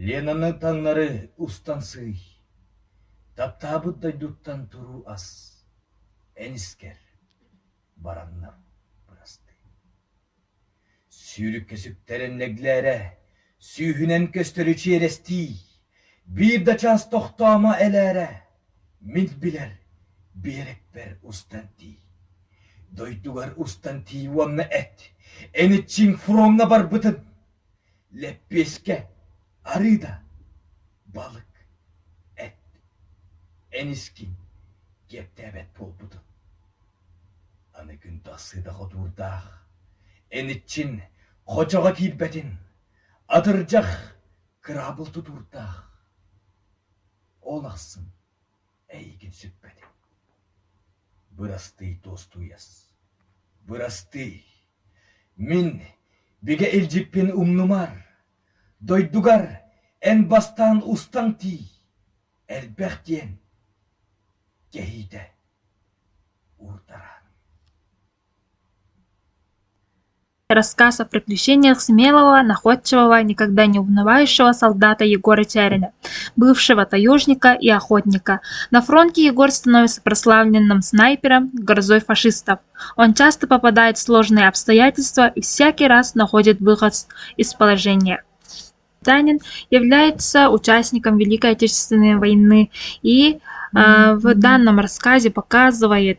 Ленаны таҥнары устан сыый, таптаабыт дойдуттан туруу ас, эн искэр бараннар бырастыы. Сүүрүккэ сүктэрэн лэглээрэ, сүүһүнэн көстөрү чиэрэстии, биир да чаас тохтоомо элээрэ, мин билэр биэрэкпэр устан тиий. Дойдугар устан тиий уонна эт, эн иччиҥ фроҥҥа барбытын, лэппиэскэ, арыы да, балык, эт, эн искин киэптээбэт буолбутун. Аны күн тахсыыта хотуурдаах, эн иччин хочоҕо киирбэтин, атырдьах кыраабыл тутуурдаах, ол ахсын эйигин сүппэтин. Бырастыы туостуйас, бырастыы, мин бигэ илдьиппин умнумаар, дойдугар эн бастаан устан тиий, элбэх диэн кэһиитэ уурдаран. Рассказ о приключениях смелого, находчивого, никогда не унывающего солдата Егора Чарина, бывшего таежника и охотника. На фронте Егор становится прославленным снайпером, грозой фашистов. Он часто попадает в сложные обстоятельства и всякий раз находит выход из положения. Танин является участником Великой Отечественной войны и в данном рассказе показывает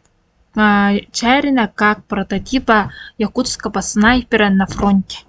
Чарина как прототипа якутского снайпера на фронте.